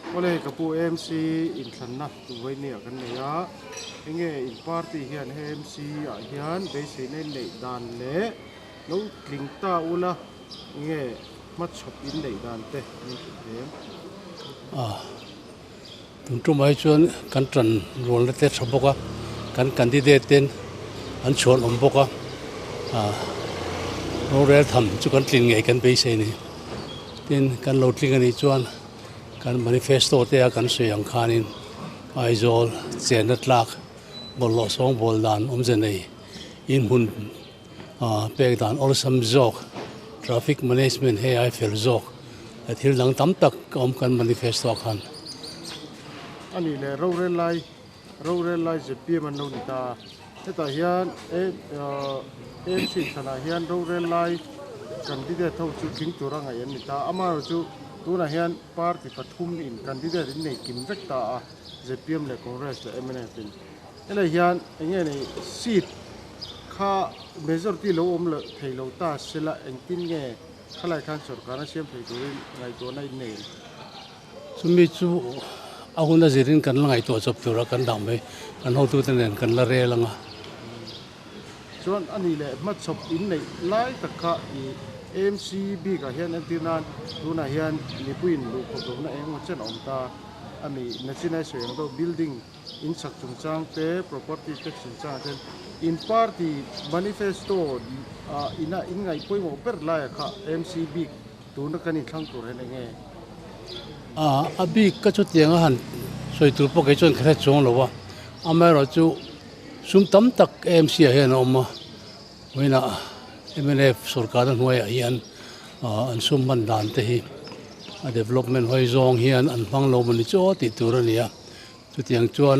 Awle ka pu AMC inthlanna Vawinia kan nei a, enge in party hian AMC ah hian beiseina in neih dan leh lo tling ta ula enge hmachhawp in neih dan te min hrilh hle em? Tun tumah hi chuan kan tan rualna te tha bawk a, kan candidate ten an chhuan awm bawk a, rorel tham chu kan tlin ngei kan beisei a ni. Tin, kan lo tling a nih chuan kan manifesto te a kan sawi ang khanin Aizawl chenna tlak bawlhhlawh sawngbawl dan awmze nei inhmun pek dan awlsam zawk, traffic management hei ai fel zawk leh thil dang tam tak a awm kan manifesto ah khan. A nih leh rorel lai rorel lai zpm an lo ni ta a, hetah hian AMC thlanah hian rorel lai candidate ho chu tling tura ngaih an ni ta a, amaherawhchu tunah hian party pathum in candidate in nei kim vek ta a, zpm leh Congress leh mnf in. Helai hian eng nge ni seat kha majority lo awm loh thei lo ta sela engtin nge khalai khan sorkar a siam thei turin ngaihtuahna in nei? Chumi chu a hun a zirin kan la ngaihtuah chawp tura kan dah mai, kan hotute nen kan la rel ang a. Chuan a nih leh hmachhawp in neih lai tak kha i AMC bikah hian entir nan tunah hian mipuiin luhkhawp lohna eng emaw chen a awm ta a mi nachinai sawi ang deuh building In sak chungchang te, property tax chungchangah ten in party manifesto ah ina in ngaih pawimawh ber laia kha MC bik tuna kan inthlang tur hian eng nge? A bik ka chutiang a han sawi tur pawh kei chuan ka hre chuang lo a, amaherawh chu sum tam tak AMC ah hian a awm a, vawiinah mnf sorkarna hnuaiah hian an sum hman dan te hi a development hawi zawng hian an hmang lo mawni chu aw tih tur a ni a. Chutiang chuan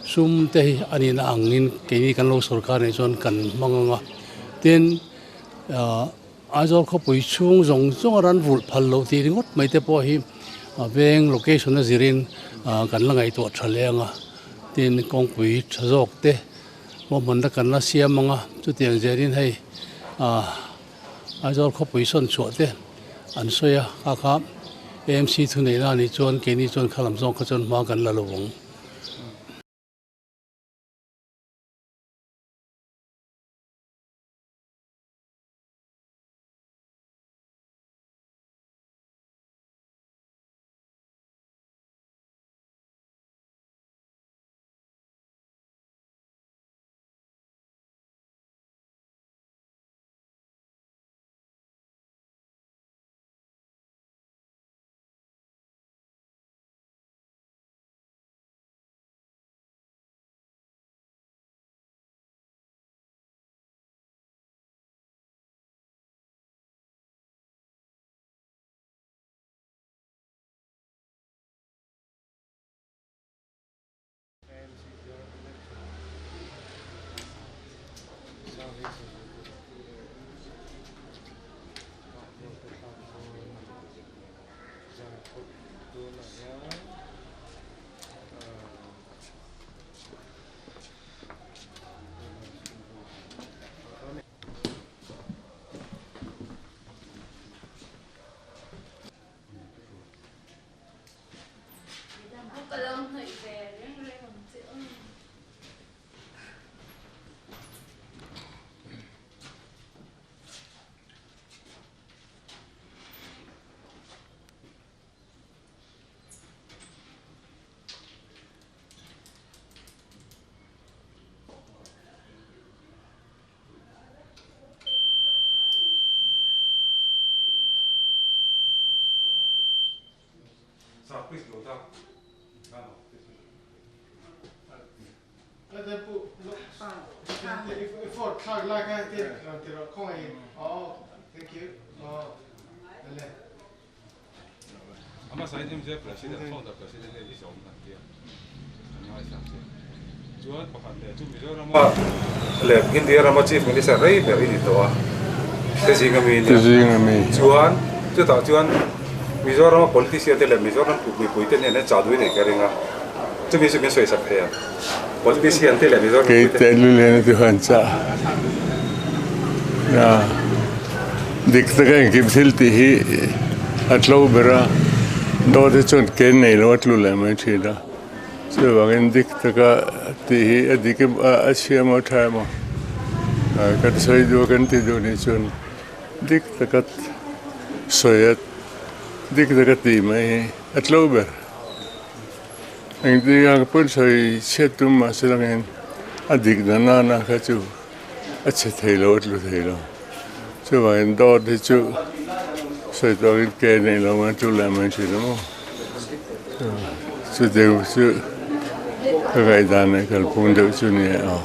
sum te hi a nihna angin keini kan lo sorkar nih chuan kan hmang ang a. Tin, Aizawl khawpui chhung zawng zawng a ran vulh phal loh tih ringawt mai te pawh hi veng location a zirin kan la ngaihtuah tha leh ang a. Tin, kawngpui tha zawk te ruahmanna kan la siam ang a. Chutiang zelin hei Aizawl khawpui sawn chhuah te an sawi a, kha kha AMC thuneihna a nih chuan keini chuan kha lam zawng kha chuan hma kan la lo ang. Leh India rama Chief Minister rei ber i ni tawh a, te zinga mi nia. Chuan chutah chuan Mizorama politician te leh Mizoram mipui te nen hian chah duai nei ka ring a, chumi chu min sawi sak thei ang. Politician te leh Mizoram Kei mipuite. tehlul hian a ti huan chah. A dik taka engkim thil tih hi a tlo ber a, dawt hi chuan ke nei lo a tlu leh mai thin a. Chuvangin dik taka tih hi a dik em a chhia emaw a tha emaw kan sawi duh a kan ti duh nih chuan dik taka sawi a dik taka tih mai hi a tlo ber. Engtin nge pawn sawi chhiat tum mahse langin a dik na nana kha chu a chhe thei lo a tlu thei lo. Chuvangin dawt hi chu sawi tawkin ke nei lo mai tlu leh mai thin a maw. Chutiang chu ka ngaihdan leh kalphung deuh chu ni e aw.